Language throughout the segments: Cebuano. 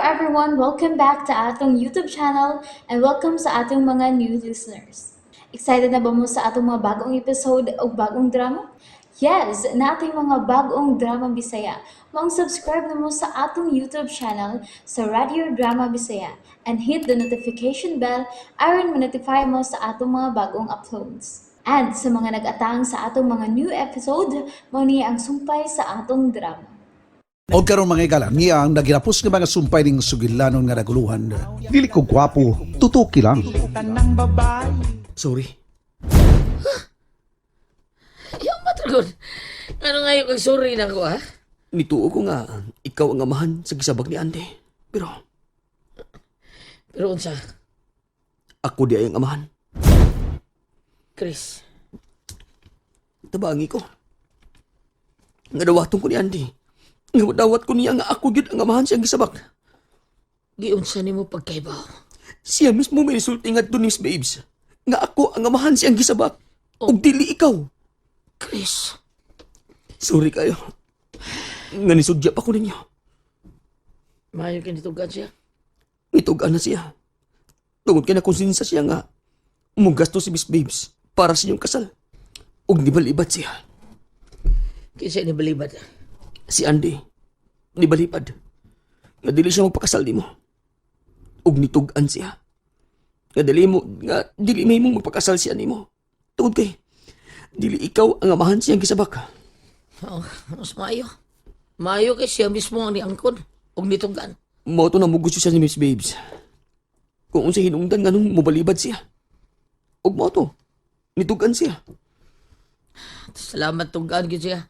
everyone! Welcome back to atong YouTube channel and welcome sa atong mga new listeners. Excited na ba mo sa atong mga bagong episode o bagong drama? Yes, naa tay mga bagong drama Bisaya. Maong subscribe na mo sa atong YouTube channel sa Radio Drama Bisaya and hit the notification bell aron ma-notify mo sa atong mga bagong uploads. And sa mga nag-atang sa atong mga new episode, mao ni ang sumpay sa atong drama. O karon, mga higala, niya ang naginapos nga mga sumpay ning sugilanon nga naguluhan. Dili ko gwapo, tutuki lang. Sorry. Yung matragon. Ano nga yung sorry na ko, ha? Nituo ko nga ikaw ang amahan sa gisabag ni Andy. Pero Pero unsa, ako di ay ang amahan. Chris? Tabangi ko. Nga dawaton ko ni Andy. Nga dawat ko niya nga ako gyud ang amahan siyang gisabag. Giunsa nimo pagkaibaw? Siya mismo may resulti nga ni Miss Babes. Nga ako ang amahan siyang gisabak. Ug dili ikaw. Chris, Sorry kayo. Nga nisudya pa ko ninyo. Maayo kinitugan siya. Nitug-an na siya. Tungod kay nakonsinsa siya nga mugasto si Miss Babes para sa inyong kasal. Ug nibalibat siya. Kinsa ni balibad? Si Andy, nibalipad. Nga dili siya magpakasal nimo. Ug nitug-an siya. Nga dili may mong magpakasal siya nimo. Tungod kay dili ikaw ang amahan siyang gisabak. Oh, mas maayo. Maayo kay siya mismo ang niangkon ug nitugan. Mao to na mugusto siya ni Miss Babes. Kung unsa hinungdan nganong mobalibad siya. Ug mao to, nitug-an siya. Salamat tugan gyud siya.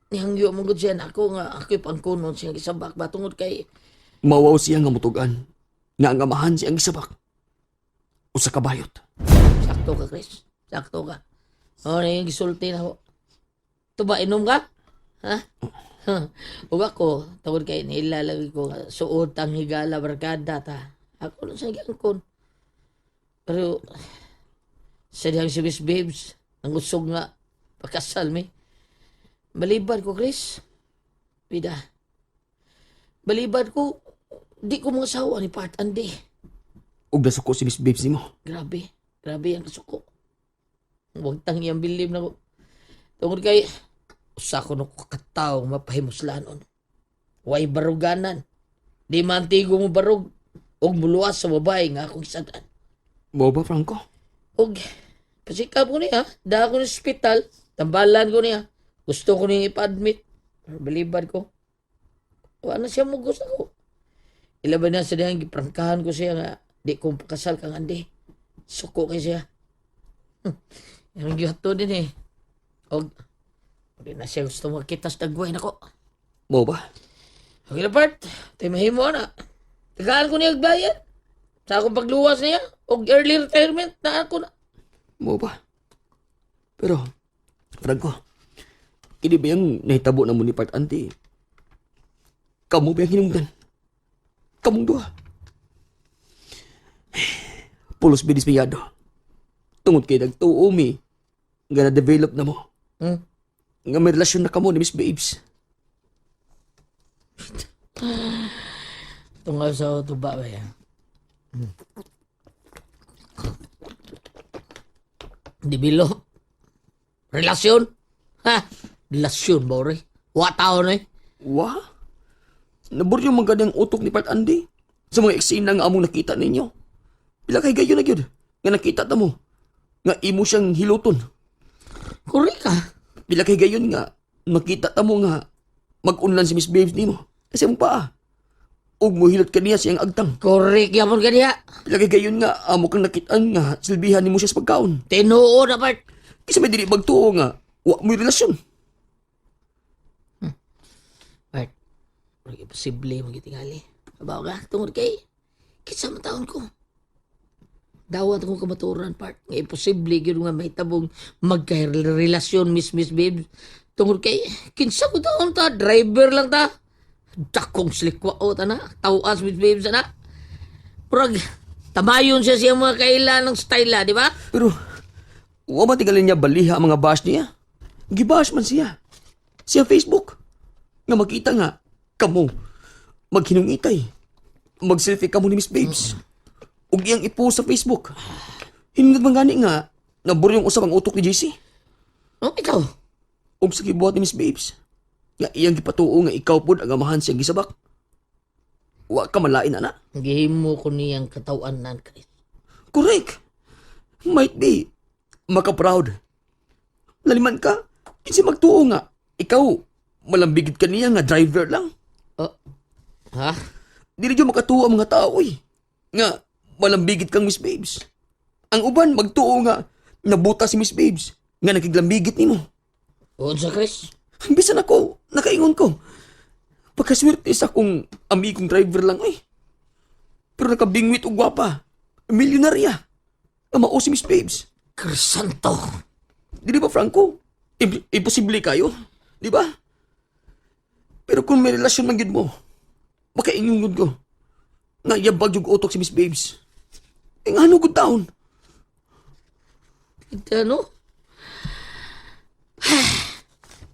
Nihangyo mo gud siya nako nga ako'y pangkunon siya gisabak ba tungod kay Mawaw siya nga mutugan nga ang amahan siyang gisabak. Usa ka bayot. Sakto ka, Chris. Sakto ka. O, na yung gisulti na ko. Ito ba, inom ka? Ha? Ug ako, tawag kay nilalagay ko, nga, suot ang higala, barkada ta. Ako lang sa gangkon. Pero, sa dihang si Miss Babes, ang usog nga, pakasal mi. Balibad ko, Chris. Bida. Balibad ko, di ko mga sawa ni Part Andy. Ug nasuko si Miss Babes nimo. Grabe. Grabe ang kasuko. Huwag tang iyang bilib na ko. Tungod kay, usa ko no kataw mapahimuslanon. Way baruganan. Di mantigo mo barug. Og muluwas sa babae nga akong isadan. Mao ba, Franco? Og pasikap ko niya. Daha ko ni ospital. Tambalan ko niya. Gusto ko niya ipa-admit. Pero balibad ko. Wala na siya mo gusto ko. Ilaban na sa dihang giprangkahan ko siya nga di ko pakasal kang Andi. Suko kay siya. Yung gihato din eh. Og di na siya gusto makita sa dagway nako. Mao ba? Okay na part. Tayo mahimo na. Tagaan ko niya bayad. Sa akong pagluwas niya. Og early retirement na ako na. Mao ba? Pero, Franco, kini ba yung nahitabo na mo ni Part Auntie? Kamu ba yung hinungdan? Kamong duha. Pulos binis miyado. Tungod kay nagtuo mi, nga na-develop na mo. Nga may relasyon na kamo ni Miss Babes. Tungaw sa tuba ba yan? Develop. Relasyon. Ha? Relasyon ba rin? Wa tao na eh. Wa? Naburyo man gani ang utok ni Part Andy sa mga eksena nga among nakita ninyo. Pila kay gayon na gyud nga nakita ta mo nga imo siyang hiluton. Kuri ka. Pila kay gayon nga makita ta mo nga mag-unlan si Miss Babes nimo kasi among paa. Ug mohilot kaniya siyang agtang. Kuri ka mo ganiya. Pila kay gayon nga amo kang nakitaan nga silbihan nimo siya sa pagkaon. Tinuo na part. Kaysa may dili magtuo nga wa mo'y relasyon. Part. Murag imposible magitingali. Abaw ka, tungod kay kinsa man taon ko. Dawat akong kamaturan part. Nga imposible gyud nga mahitabong magka-relasyon Miss Miss Babes. Tungod kay kinsa ko taon ta, driver lang ta. Dakong slikwa o ta na, tawas Miss Babes na. Murag tamayon siya siya mga kaila ng style di ba? Pero wa man tingali niya baliha ang mga bash niya. Gibash man siya. Siya Facebook. Nga makita nga kamo. Maghinungitay. Mag-selfie ka mo ni Miss Babes. Ug iyang ipost sa Facebook. Hinungod man gani nga, naburyong usab ang utok ni JC. Oh, ikaw. Ug sa gibuhat ni Miss Babes. Nga iyang gipatuo nga ikaw pod ang amahan siyang gisabak. Wa ka malain ana. Gihimo ko niyang katawan-nan, Chris. Correct. Might be. Maka-proud. Laliman ka. Kinsi magtuo nga. Ikaw, malambigit ka niya nga driver lang. Oh. Ha? Dili jud makatuo ang mga tao oy. Nga malambigit kang Miss Babes. Ang uban magtuo nga nabuta si Miss Babes nga nakiglambigit nimo. Unsa, Chris? Bisan ako, nakaingon ko. Pagkaswerte sa akong amigong driver lang oy. Pero nakabingwit og gwapa. Milyonarya. Nga mao si Miss Babes. Crisanto. Dili ba Franco? Imposible kayo, di ba? Pero kung may relasyon man gyud mo, makaingon gyud ko. Nga yabag yung utok si Miss Babes. Eh nga ano gud taon? Ito, ano?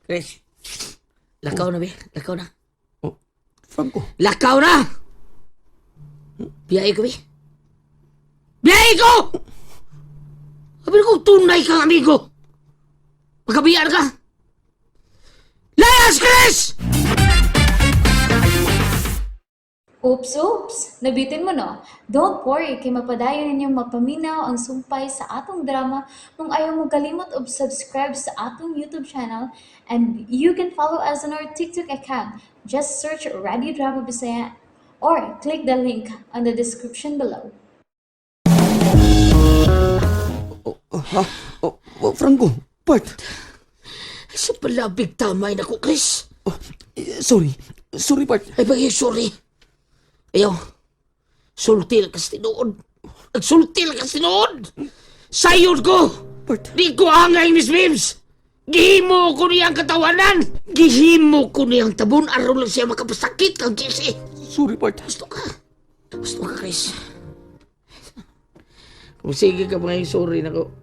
Chris, lakaw na, be. Lakaw na. Oh, Franco, Lakaw na! Biyahe ko, be. Biyahe ko! Sabi ko, tunay kang amigo. Magkabiyaan ka. Layas, Chris! Oops, oops! Nabitin mo no? Don't worry, kay mapadayon ninyong mapaminaw ang sumpay sa atong drama kung ayaw mo kalimot og subscribe sa atong YouTube channel, and you can follow us on our TikTok account. Just search Radio Drama Bisaya or click the link on the description below. Oh, oh, ha? Oh, oh, Franco, part. Sa palabig tamay na ko, Chris. Oh, eh, sorry. Sorry, part. Ay, bagay, sorry. Ayaw. Sultil ka sa tinuod. Nagsultil ka sa tinuod. Sayon ko! Part. Di ko angay, Miss Mims! Gihimo ko niyang katawanan! Gihimo ko niyang tabon aron lang siya makapasakit kang Jesse! Sorry, part. Gusto ka. Gusto ka, Chris. Kung sige ka mga sorry na ko.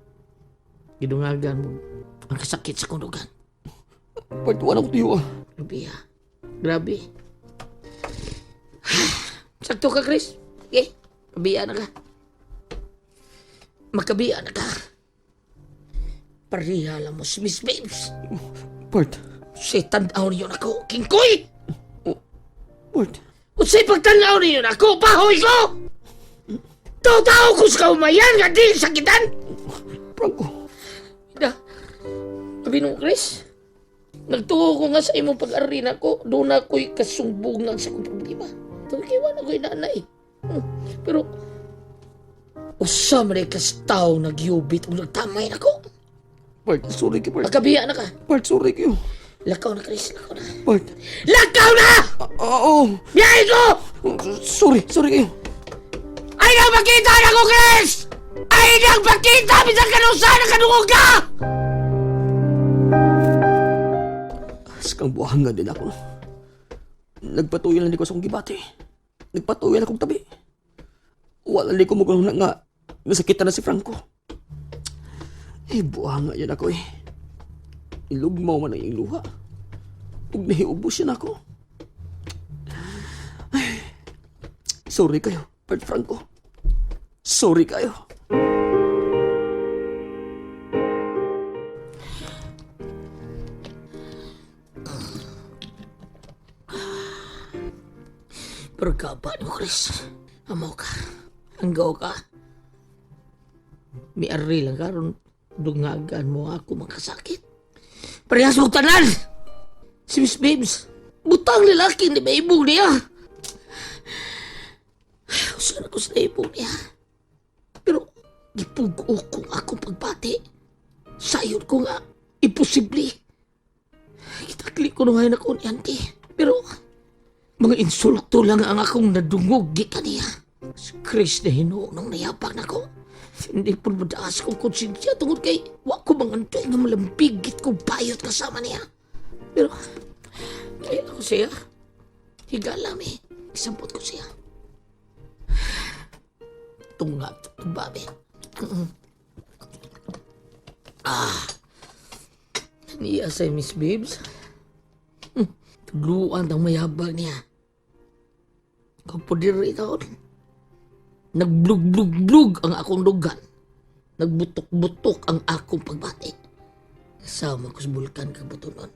Gidungagan mo. Ang kasakit sa kundugan. Part, wala ko tuyo ah. Grabe ah. Grabe. Sakto ka, Chris. Okay. Kabiya na ka. Makabiya na ka. Pareha lang mo si Miss Babes. Part. Say tanaw niyo na ako, Kingkoy! Part. Unsay pagtanaw niyo na ako, bahoy ko! Tao-tao ko sa kaumayan nga di sakitan! Franco. Da, sabi nung Chris, nagtuo ko nga sa imong pag-ari na ko, doon na ako'y kasumbungan sa kong problema. Tukiwan ako'y nanay. Pero, usa man ay kas tao nagyubit o nagtamay na ko. Part, sorry kayo, part. Magkabiya na ka. Part, sorry kayo. Lakaw na, Chris. Lakaw na. Part. Lakaw na! Ah, oo. Biyahe ko! Sorry, sorry kayo. Ay nang makita na ko, Chris! Ay nang makita! Bisan kanusa na kadungog ka! Sa kang buhangan din ako. Nagpatuyo lang di ko sa akong gibati. Nagpatuyo lang akong tabi. Wala lang ko magulong na nga. Nasakitan na si Franco. Eh, buhanga yan ako eh. Ilugmaw man ang iyong luha. Ug nahiubos yan ako. Ay, sorry kayo, Bert Franco. Sorry kayo. Pero kaba mo, Chris. Amo ka. Anggaw ka. Miari lang karon dungagan mo ako makasakit. Parehas mo tanan! Si Miss Babes, butang lalaki ni maibog niya. Usan ako sa naibog niya. Pero gipugo ko ang akong pagbati. Sayon ko nga, imposible. Gitakli ko nung ako ni auntie. Pero mga insulto lang ang akong nadungog gikan niya. Si Chris na hinuong nung nayabang nako. Hindi po madaas kong konsensya tungod kay wa ko mangantoy nga malambigit kong bayot kasama niya. Pero, kaya ako siya. Higala mi. Isampot ko siya. Tunga, babe. Ah. Niya sa Miss Babes. Tuluan ang mayabang niya. Kapudir taon. Nagblug-blug-blug ang akong dugan. Nagbutok-butok ang akong pagbati. Sama ko sa bulkan kag butunon.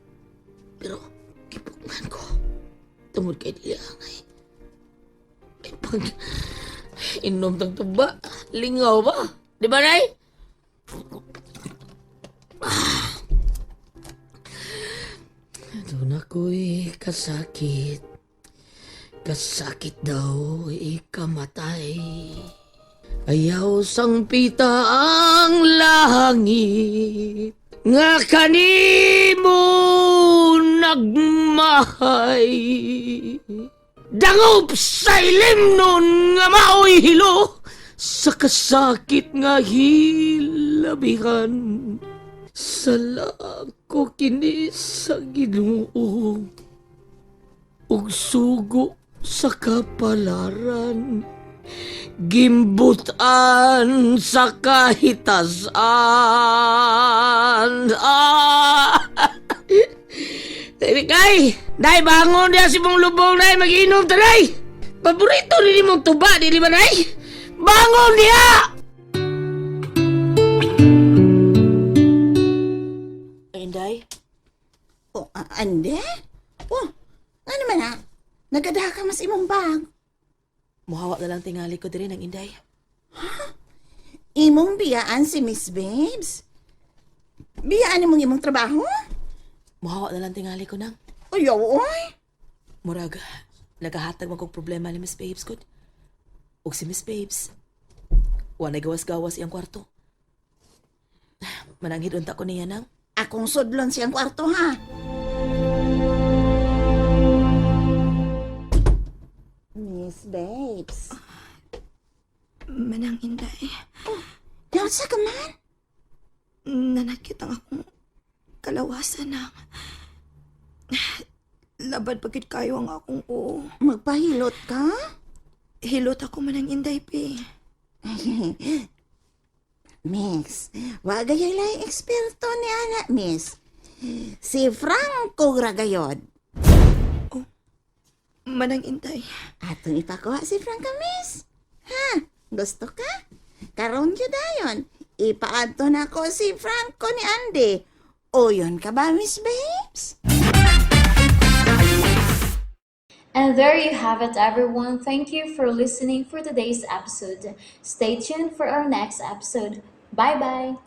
Pero gipugnan ko. Tungod kay dili angay. Ay pag inom tang tuba, lingaw ba? Di ba, Nay? Doon ako'y kasakit. Kasakit daw ikamatay. Ayaw sang pita ang langit nga kanimo nagmahay. Dangop sa ilim nun nga maoy hilo sa kasakit nga hilabihan. Sala ko kini sa Ginoo ug sugo sa kapalaran. Gimbutan sa kahitasan. Ah! Kay, day bangon diya si mong lubong day magiinom ta day. Paborito ni mong tuba dili ba day? Bangon diya! Inday, Oh, ande? Oh, ano man ha? Nagadaha ka mas imong bag. Muhawa na lang tingali ko diri ng Inday. Imong biyaan si Miss Babes. Biyaan imong imong trabaho? Muhawa na lang tingali ko nang. Ayaw, oy. Murag, nagahatag man kog problema ni Miss Babes gud. Ug si Miss Babes, wa gawas-gawas iyang kwarto. Mananghid unta ko niya nang. Akong sudlon siyang kwarto, ha? Miss Babes. Manang Inday, Naunsa ka man? Nanakit ang akong kalawasan ng labad pagkit kayo ang akong oo. Magpahilot ka? Hilot ako Manang Inday, pi. Miss, wa gayay lay eksperto ni ana, Miss. Si Franco Ragayod. Manang Inday, Atong ipakuha si Franco, Miss. Ha? Gusto ka? Karon jud dayon. Ipaadto na ko si Franco ni Andy. O yun ka ba, Miss Babes? And there you have it, everyone. Thank you for listening for today's episode. Stay tuned for our next episode. Bye bye.